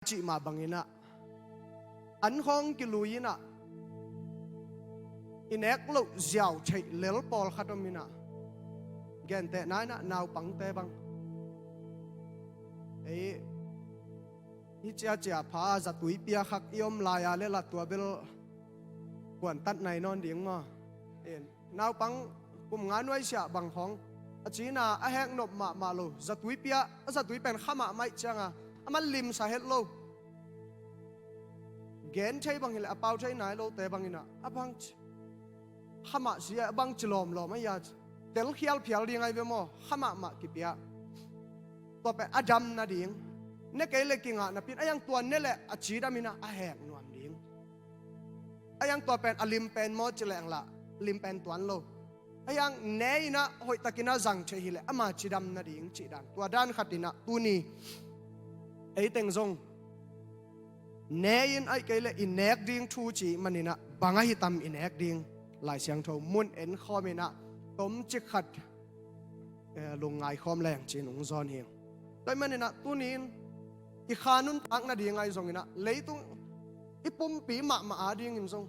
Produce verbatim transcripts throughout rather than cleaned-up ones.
cih mah banginah an khawng kilui inah i nek loh ziau theih lel pawlkhat om inah gentehna inah naupangte bang ei hi ciacia pha zatui pia khak i om lai-a le lah tua bel kuantat nai nawn ding maw? Naupang kum nga nuaisiah bang khawng a cina a heknop mahmah lo zatui pia a zatui pen kha mahmah ih cianga a man limsa het lo. Gen thei bang hileh a pau thei nai lote banginah a bang ci kha mah si a bang ci lawmlawm a ia ci telkhial phial ding ai ve maw? Kha mahmah kipia tua pen a dam nading ne kei le kingah napin a iang tua ne leh a cidam inah a hek nuam ding. A iang tua pen a lim pen maw ci leng lah lim pen tuan lo. A iang ne inah hoihtakinah zang thei hileh ama cidam nading cih dan tua dan khatinah tuni eiteng zong ne in aih kei le i nek ding thu cih maninah bang ahi tam i nek ding Lai Siangtho mun en khawm inah tomcik khat lungngai khawm leng ci-in ung zawn hi. Tua ih maninah tunin i kha nuntak nading ahi zonginah leitung i pumpi mahmah adingin zong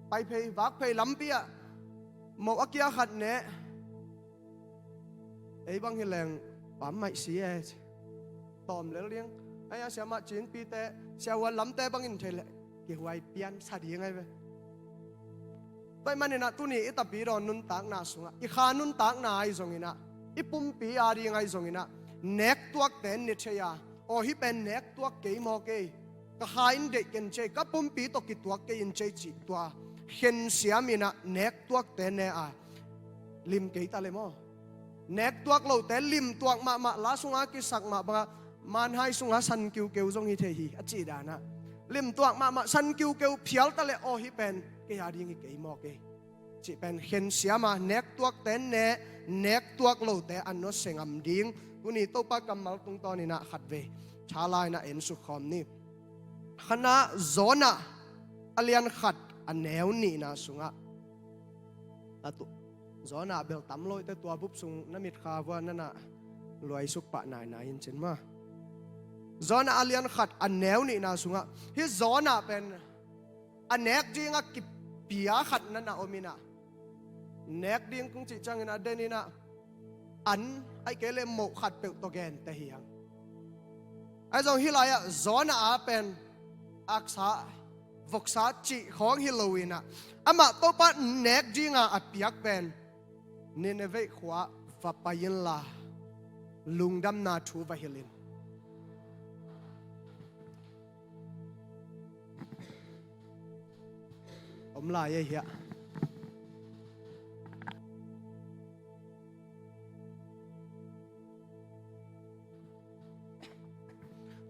pai phei vak phei lampi ah moh a kia khat ne ei bang hi leng pam maih si e ci tawm lel ding. Aia siamah cinpite siahuan lamte bangin thei leh kihuai piansa ding ahi ve. Tua ih maninah tuni i tapidaw nuntakna sungah i kha nuntakna ahi zonginah i pumpi ading ahi zonginah nek tuakte ni thei a aw hih pen nek tuak kei maw kei ka kha in deih ken cei ka pumpi tawh kituak kei in cei cih tua khensiam inah nek tuakte ne a lim kei ta le maw? Nek tuak lote lim tuak mahmah la sunga kisak mah bangah manhai sunga san kiukeu zong hi thei hi a cih danah lim tuak mahmah san kiukeu phial ta le aw hih pen kei a ding hi kei maw kei cih pen khensiama nek tuakte ne nek tuak lote an nusia ngam ding tuni Topa kammal tungtawninah khatvei thala inah en sukkhawm ni. Khanah Jonah a lian khat a neu nihna sungah a tu Jonah bel tam lo ite tua bup sung na mitkha vua nana luaisuk pah nainai in cin ma. Jonah a lian khat a neu nihna sungah hih Jonah pen a nek dingah kipia khat nana om inah nek ding kung cih ciangin a den inah an aih kei le moh khat peuh tawh gente hi hang. Ahi zong hih lai-ah Jonah a pen aksa voksa cih khawng hi lo inah amah Topa nek dinga a piak pen Nineveh khua va pai inla lungdamna thu va hilh in. Om lai ei hiah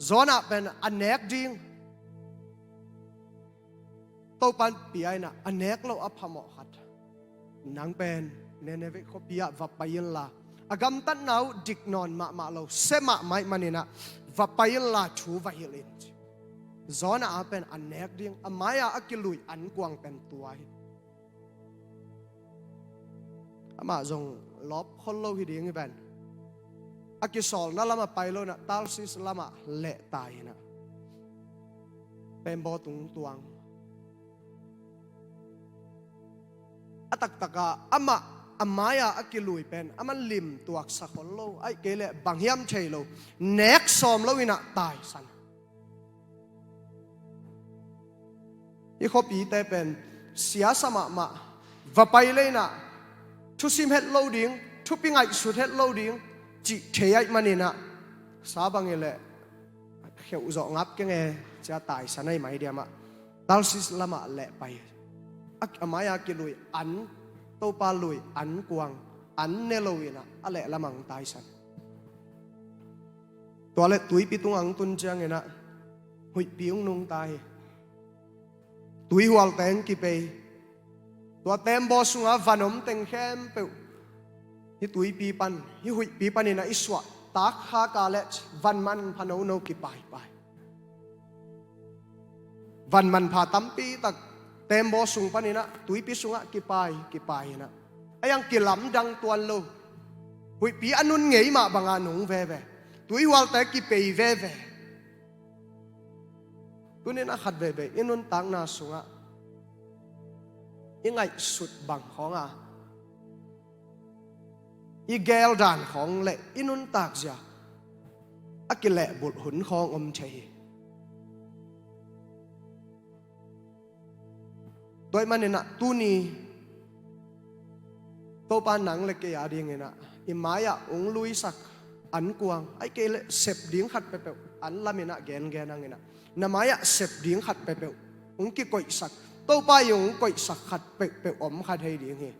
Jonah pen a nek ding Topan pia inah a nek lo a phamawh khat nang pen Nineveh khuapi ah va pai inla a gamtatna uh dik nawn mahmah lo se mahmah ih maninah va pai inla thu va hilh in ci. Jonah a pen a nek ding a mai-a a kiluih ankuang pen tua hi. Amah zong lawp khol lo hi ding hi ven. A kisawlna lamah pai lo inah Tarsis lamah lehtai inah pembaw tungtuang a taktaka amah a mai-a a kilui pen a man lim tuaksa khol lo aih kei leh bang hiam thei lo nek sawm lo inah taisan. I khuapite pen siasa mahmah va pai leinah thusim het lo ding thupi ngaihsut het lo ding cih thei aih maninah sa bang hi leh kheuh zawh ngap keng e cia taisan aih mai diamah Tarsis lamah leh pai a mai-a kilui an Topa lui an kuang an ne lo inah a leh lamang taisan. Tua le tuipi tungah ang tun cianginah huihpi ung nungta hi. Tuihualte ang kipei tua tembaw sungah van om teng khempeuh hih tuipi pan hih huihpi paninah i suah tak khaka le van manpha nono kipaipai. Van manpha tampi tak tembaw sung paninah tuipi sungah kipai kipai inah a iang kilamdang tuan lo. Huihpi a nun ngei mah banga nung veve tuihualte kipei veve. Tunin a khat veivei i nuntakna sungah i ngaihsut bang khawng a, i geldan khawng le i nuntak zia a kilehbulh hun khawng om thei hi. Tua ahih maninah tuni Topa nang le kei a dinginah i mai-ah hong luisak ankuang, ahih kei leh sep ding khat peuhpeuh an laminah gengen hanginah na mai-ah sep ding khat peuhpeuh hong kikoihsak, Topa in hong koihsak khat peuhpeuh om kha thei ding hi.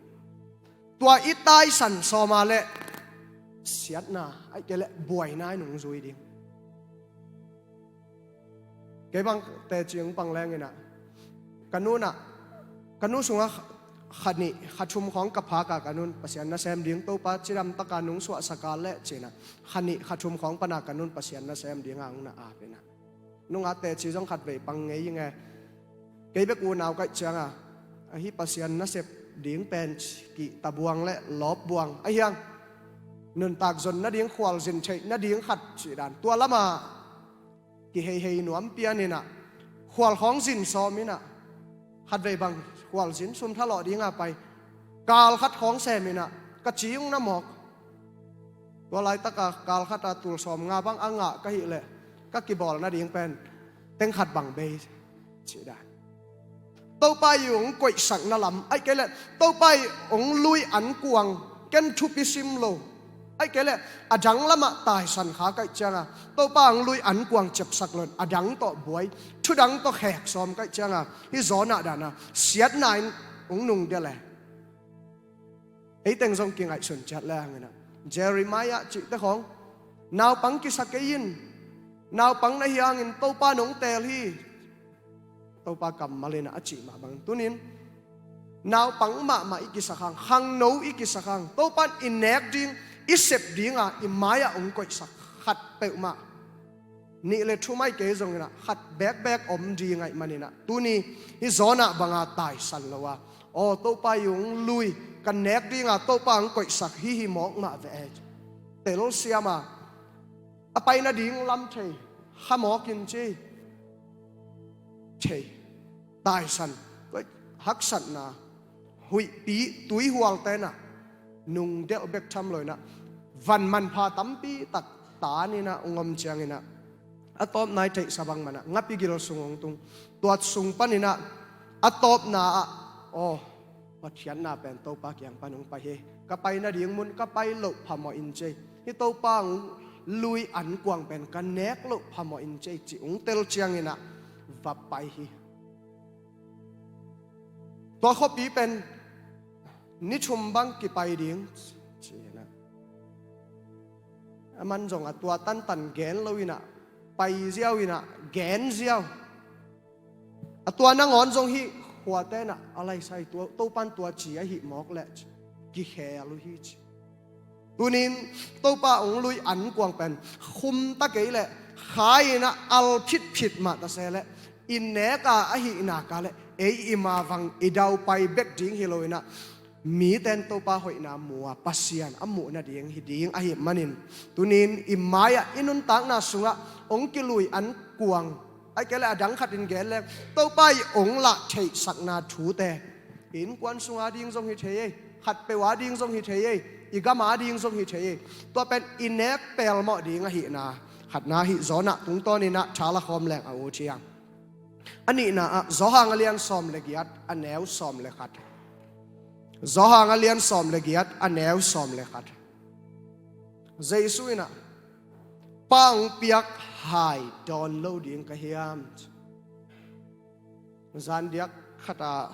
Tua i taisan sawm a leh siatna, ahih kei leh buaina in hong zui ding. Kei bang teci hong pang lenginah ka nunah, ka nu sungah kha nih kha thum khawng ka phak a, ka nun Pasian nasem ding Topa cidam taka nong suahsak a leh cinah kha nih kha thum khawng pana ka nun Pasian nasem dinga hong na ap inah, nungah teci zong khat vei pang ngei ing e. Kei bek unau ka hih cianga, ahi Pasian nasep ding pen kihta buang le lawp buang ahi hang, nuntak zon nading, khualzin theih nading khat cih dan, tua lamah kiheihei nuam pianinah khual khawng zin sawm inah, khat vei bang khualzin sum thalawh dinga pai, kal khat khawng sem inah ka ci hong na mawk. Tua laitaka kal khata tul sawm nga bang a ngah ka hih leh ka kibawl nading pen teng khat bang bei cih dan. Topa in hong koihsakna lam, ahih kei leh Topa in hong lui ankuang, ken thupi sim lo, ahih kei leh a dang lamah taisan kha ka hih cianga, Topa hong lui ankuang ciapsak lo in a dang tawh buai, thu dang tawh khek sawm ka hih cianga, hih Jonah dana siatna in hong nungdelh e. Ei teng zong kingaihsun ciat le hanginah Jeremiah cihte khawng, naupang kisa kei in, naupang na hi hangin Topa in hong teel hi. Topa kammal inah a cih mah bang tunin naupang mahmah i kisak hang, khangno i kisak hang, Topa in i nek ding, i sep dinga i mai-ah hong koihsak khat peuhmah, nih le thum ahih kei zonginah khat bekbek om ding ahih maninah tuni hih Jonah banga taisan lo a, aw, Topa in hong lui, ka nek dinga Topa hong koihsak hi hi mawk mah ve e. Telsiam a, a pai nading lam thei kha mawk in ci thei, taisan, haksatna, huihpi tuihual tenah nungdelh bek tham lo inah van manpha tampi tak taninah hong om cianginah a tawpna i theihsa bang manah ngapi gil sung hong tung. Tua sung paninah a tawpna ah, aw, Pathian na pen Topa kiang pan hong pai hi. Ka pai nading mun ka pai loh phamawh in ci. Hih Topa hong lui ankuang pen ka nek loh phamawh in ci, ci hong tel cianginah va pai hi. Tua khuapi pen ni thum bang kipai ding ci-inah, aman zong a tua tantan gen lo inah, pai ziau inah, gen ziau. A tua nangawn zong hih khuate inah a laisai, tua Topan tua ci ahih mawk leh ci, kikhel uh hi ci. Tunin Topa hong lui ankuang pen khum ta kei leh, khai inah al phitphit mah ta se leh, i nek a ahih nak a leh ei i mavang i daupai bek ding hi lo inah, mite in Topa hoihna mu a, Pasian a muh nading hi ding ahih manin, tunin i mai-ah i nuntakna sungah hong kilui ankuang, ahih kei leh a dang khatin gen leng, Topa in hong lah theihsakna thute, i innkuan sung ading zong hi thei ei, khatpeuh ading zong hi thei ei, i gam ading zong hi thei ei. Tua pen i nek pelmawh ding ahihna, khatna hih Jonah tungtawninah tha la khawm leng a ut hi hang. A nihna ah Johan a lian sawm le giat, a neu sawm le khat. Johan a lian sawm le giat, a neu sawm le khat. Jesu inah, Pa hong piak hai dawn lo ding ka hiam? Zandiak khatah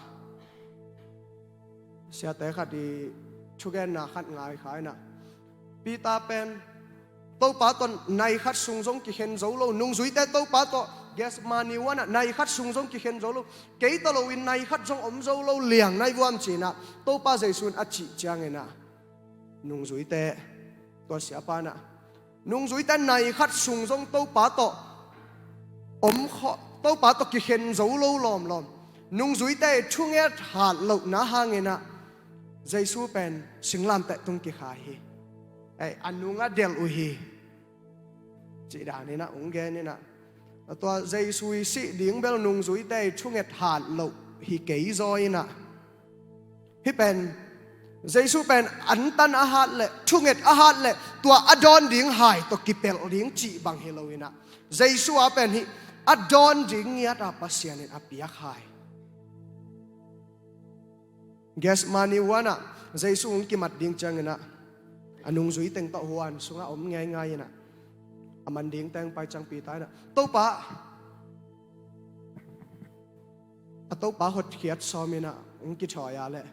siate khat i thugenna khat ngai kha inah, Peter pen Topa tawh nai khat sung zong kikhen zo lo, nungzuite Topa tawh Gethsemane huanah nai khat sung zong kikhen zo lo, kei tawh loin nai khat zong om zo lo, liang nai vuam ci-inah Topa Jesu in a cih cianginah, nungzuite, tua siapa inah, nungzuite nai khat sung zong Topa tawh om khaw, Topa tawh kikhen zo lo lawmlawm, nungzuite i thunget hat lohna hanginah Jesu pen singlamteh tung kikhai hi. Ei, a nung a delh uh hi. Cih daninah hong geninah, Tua Jesu i sih ding bel nungzuite i thunget hat loh hi kei zaw inah, hih pen Jesu pen antan a hat leh, thunget a hat leh, tua a dawn ding hai tawh kipelh ding cih bang hi lo inah, Jesu a pen hih a dawn ding ngiat a Pasian in a piak hai. Gethsemane huanah Jesu hong kimat ding cianginah, a nungzui teng tawh huan sungah om ngeingai inah, a man ding teng pai ciang Peter inah, "Topa, a Topa hotkhiat sawm inah hong kithawi a leh,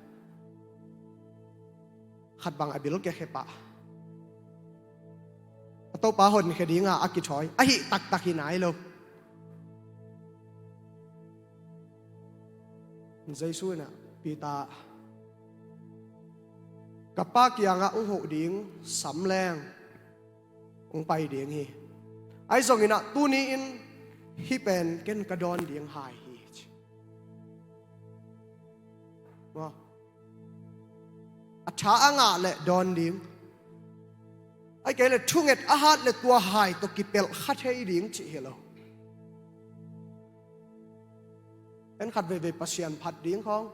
khat bang a bil kiakhia pah, a Topa honkhia dinga a kithawi ahih taktak hi nai lo." Jesu inah, "Peter, ka Pa kiangah hong huh ding sam leng hong pai ding hi. Ahi zonginah tuni-in hih pen ken ka dawn ding hai hi," ci. Maw? A tha a ngah leh dawn ding. Ahih kei leh thunget a hat leh tua hai tawh kipelh kha thei ding cih hi lo. En khat veivei Pasian phat ding khawng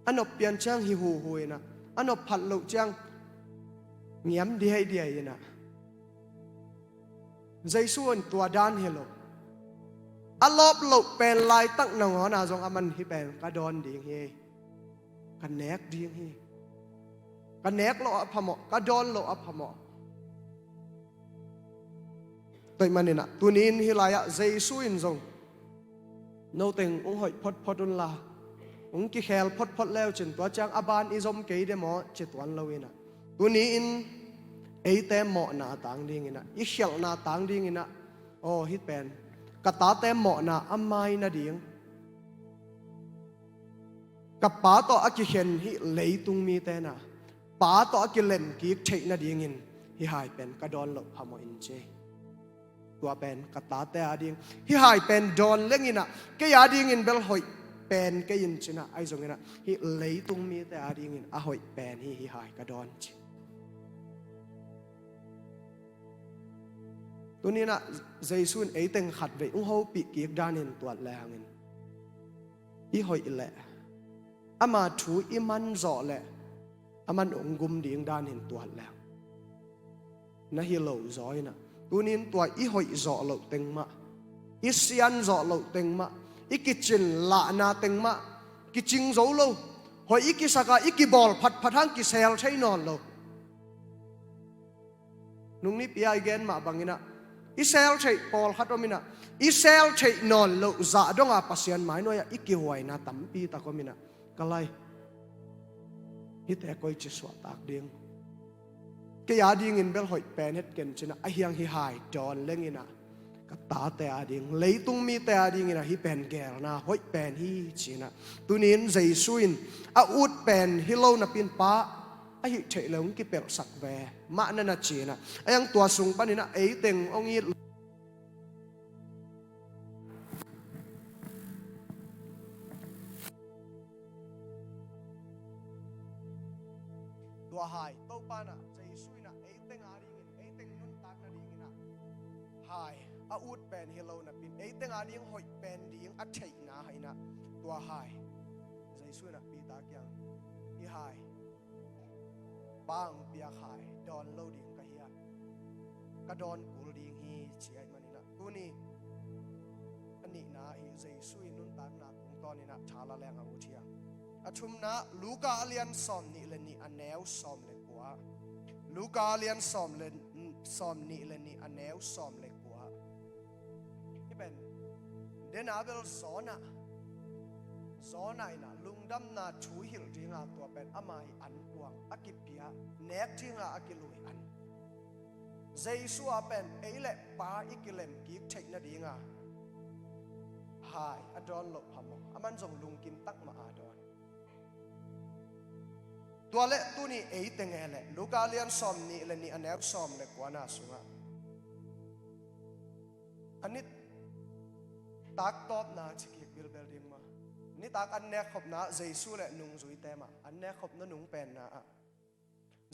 a nop pian ciang hi huhu inah, a nop phat loh ciang ngiam diaidiai inah, Jesu in tua dan hi lo. A lawp loh pen laitak nangawn ah zong a man hih pen ka dawn ding hi, ka nek ding hi, ka nek loh a phamawh, ka dawn loh a phamawh. Tua ahih maninah tuni-in hih lai-ah Jesu in zong, "Noteng hong hoih photphot unla, hong kikhel photphot leucin tua ciang a ban i zom kei de maw?" ci tuan lo inah, tuni-in eite mawhna tang dinginah, i khialhna tang dinginah, aw, hih pen ka tate mawhna a mai nading, ka Pa tawh a kikhen hih leitung mite na, Pa tawh a kilemkik theih nadingin hih hai pen ka dawn loh phamawh in ci. Tua pen ka tate ading, hih hai pen dawn lenginah, kei adingin bel hoih pen kei in cinah, ahi zonginah hih leitung mite adingin a hoih pen hi, hih hai ka dawn ci. Tuninah Jesu in eiteng khat veih hong hopih kik danin tuat le hangin, i hoih leh, ama thu i man zawh leh, aman hong gum ding danin tuat leng na hi lo zaw inah, tunin tua i hoih zawh loh teng mah, i sian zawh loh teng mah, i kicin lahna teng mah kicing zo lo. Hoih i kisaka i kibawl phatphat hang kisel thei nawn lo. Nung nipi-a i gen mah banginah, i sel theih pawlkhat om inah, i sel theih nawn loh zah donga Pasian mainuai-ah i kihuaina tampi tak om inah, ka lai, hihte koici suahtak ding? Kei adingin bel hoih pen het ken cinah, ahi hang hih hai dawn lenginah, ka tate ading, leitung mite adinginah hih pen geelna hoih pen hi cinah, tunin Jesu in a ut pen hi lo napi-in, Pa, ahih theih leh hong kipelhsak ve mah na na cinah, ahi hang tua sung paninah eiteng hong it lo. Tua hai Topa inah, Jesu inah eiteng adingin, eiteng nuntak nadinginah, hai a ut pen hi lo napi-in, eiteng ading hoih pen ding a theihna hai inah, tua hai Jesu inah Peter kiang, "Hih hai Pa hong piak hai dawn lo ding ka hi a, ka dawn kul ding hi," ci ahih maninah, tuni a nihna ahi Jesu i nuntakna tungtawninah thala leng a ut hi a. A thumna, Luka a lian sawm nih le nih, a neu sawm le kua. Luka a lian sawm le, sawm nih le nih, a neu sawm le kua. Hih pen dena bel Jonah, Jonah inah lungdamna thu hilh dinga tua pen ama i ankuang a kipia, nek dinga a kilui an. Jesu a pen ei le Pa i kilemkik theih nadinga hai a dawn loh phamawh, aman zong lungkim tak mah a dawn. Tua leh tuni eiteng e leh, Luka lian sawm nih le nih, a neu sawm le kuana sungah, a nitak tawpna ci kik bilbel ding maw? Nitak an nekkhopna, Jesu le nungzuite mah an nekkhopna nung penna ah,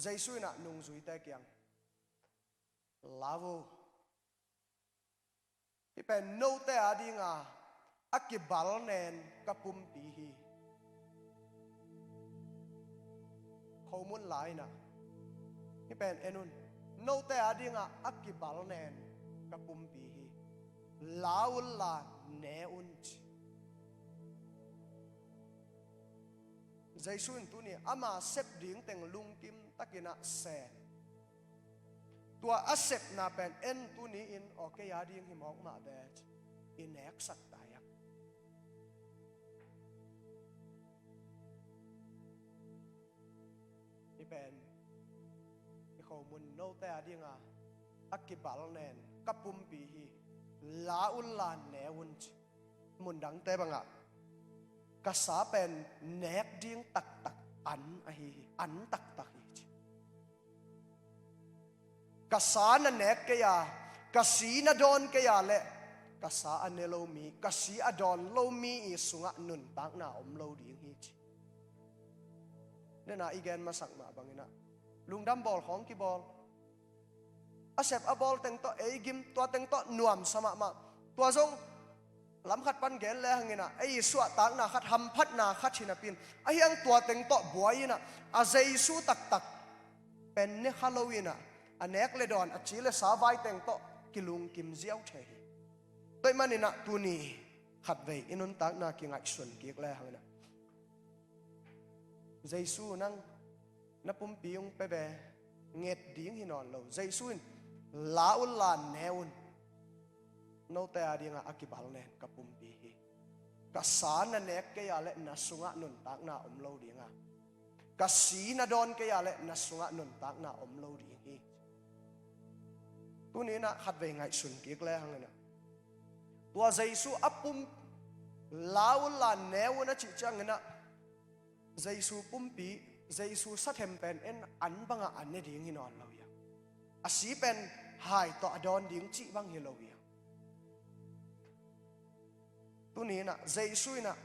Jesu inah nungzuite kiang, "Lau o, Hih pen note a dinga a kibal nen ka pumpi hi. Khomun lai-inah hih pen en un. Note a dinga a kibal nen ka pumpi hi. La unla ne un ci. Jesu in tuni ama sep ding teng lungkim takinah sem. Tua a sepna pen en tuni-in aw kei a ding hi mawk mah ve ci i neksak ta hiam? Hih pen i khomun note a dinga a kibal nen ka pumpi hi. La unla ne un ci. Mundangte bangah ka sa pen nek ding taktak an ahi hi, an taktak hi ci. Ka sa na nek kei a, ka si na dawn kei a leh ka sa a ne lo mi, ka si a dawn lo mi i sungah nuntakna om lo ding hi ci. Nena i gen masak mah banginah lungdam bawl khawng kibawl. A sep a bawl teng tawh ei gim, tua teng tawh nuamsa mahmah. Tua zong lam khat pan gen le hanginah ei i suahtakna khat, hamphatna khat hi napi-in, ahi hang tua teng tawh buai-inah a Jesu taktak pen ne kha lo-inah a nek le dawn, a ci le sa vai teng tawh kilungkim ziau thei hi. Tua ahih maninah tuni khatvei i nuntakna kingaihsun kik le hanginah Jesu nang na pumpi hong pia ve, nget ding hi nawn lo. Jesu in la unla ne un. Note a dinga a kibal nen ka pumpi hi. Ka sa na nek kei a leh na sungah nuntakna om lo dinga, ka si na dawn kei a leh na sungah nuntakna om lo ding hi. Tuni inah khatvei ngaihsun kik le hanginah tua Jesu a pum, la unla ne un a cih cianginah Jesu pumpi, Jesu sathem pen en an bangah an ne ding hi nawn lo hiam? A si pen hai tawh a dawn ding cih bang hi lo hiam? Tuni inah Jesu inah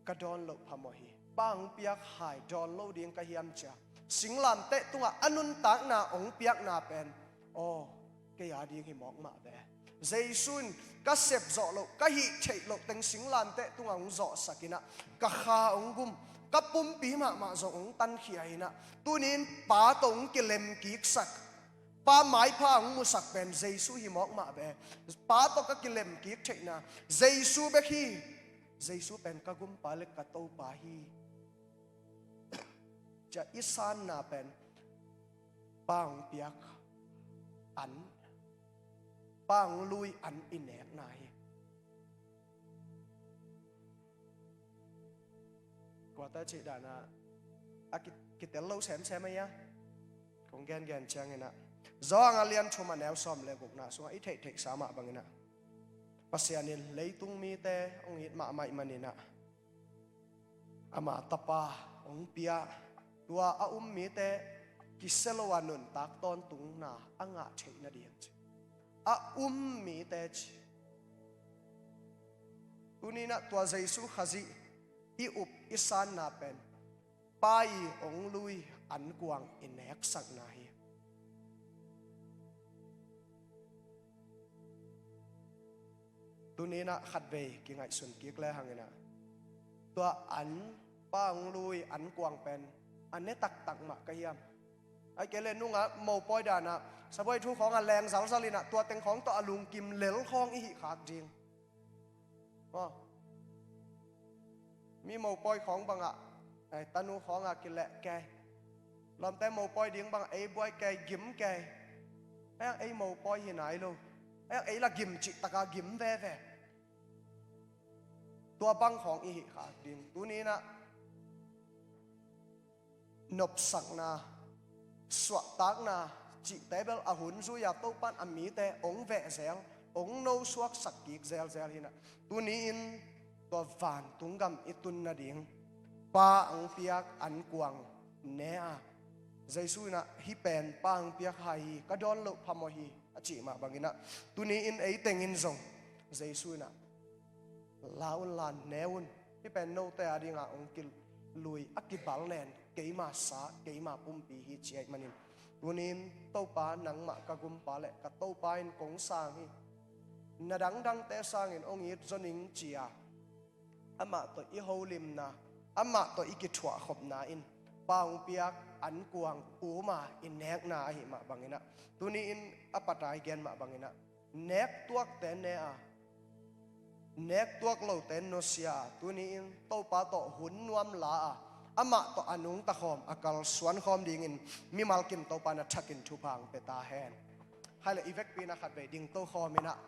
ka dawn loh phamawh hi. Pa hong piak hai dawn lo ding ka hiam cia? Singlamteh tungah a nuntakna hong piakna pen aw kei a ding hi mawk mah ve. Jesu in ka sep zawh loh, ka hih theih loh teng singlamteh tungah hong zawhsak inah ka kha hong gum, ka pumpi mahmah zong hong tankhia inah tuni-in Pa tawh hong kilem kiksak, Pa maipha hong musak pen Jesu hi mawk mah ve. Pa tawh ka kilem kik theihna Jesu bek hi. Jesu pen ka gumpa le ka Topa hi. Cia i sanna pen Pa hong piak an, Pa hong lui an i nekna hi. Kuata cih danah a ki, kitel lo semsem ahi a, kong gengen cianginah Johan a lian thum a neu sawm le gukna sungah i theihtheihsa mah banginah Pasian in leitung mite hong it mahmah ih maninah ama Tapa hong pia, tua a um mite kisia lo a nuntak tawntungna a ngah theih nading ci. A um mite ci. Tuni inah tua Jesu Khazih i up i sanna pen Pa i hong lui ankuang i neksakna hi. Tuni inah khatvei kingaihsun kik le hanginah tua an, Pa hong lui ankuang pen a ne taktak mah ka hiam? Ahih kei leh nungah mopawi danah sabuai thu khawngah leng zalzal inah tua teng khawng tawh a lungkim lel khawng i hih khak ding. Aw. Mi mopawi khawng bangah, eh, tanu khawngah kileh kei. Lawmte mopawi ding bangah ei buai kei, gim kei. Ei, ei mopawi hi nai lo. Ei, ei la gim cih takah gim veve. Tua bang khawng i hih khak ding. Tuni inah nopsakna, suahtakna cihte bel a hun zui-a Topan a mite hong vehzel, hong nosuaksak kik zelzel hinah tuni-in tua vantung gam i tun nading Pa hong piak ankuang ne a, Jesu inah hih pen Pa hong piak hai hi, ka dawn loh phamawh hi a cih mah banginah tuni-in ei tengin zong Jesu inah la un la ne un. Hih pen note a dinga hong kilui a kibal nen keima sa, keima pumpi hi ci ahih manin tuni-in Topa nangmah ka gumpa le ka Topa in kong sang hi. na dangdangte sangin hong it zaw ning ci-a amah tawh i holimna, amah tawh i kithuahkhopna in pa hong piak ankuang puma i nekna ahih mah banginah, tuni-in a patai gen mah banginah, nek tuakte ne a, nek tuak lote nusia a, tuni-in Topa tawh hun nuam la a, amah tawh a nungta khawm, a kalsuan khawm dingin mimal kim Topa na thakin thupha hong pia ta hen. Hai le i vekpi-in a khatvei dingto khawm inah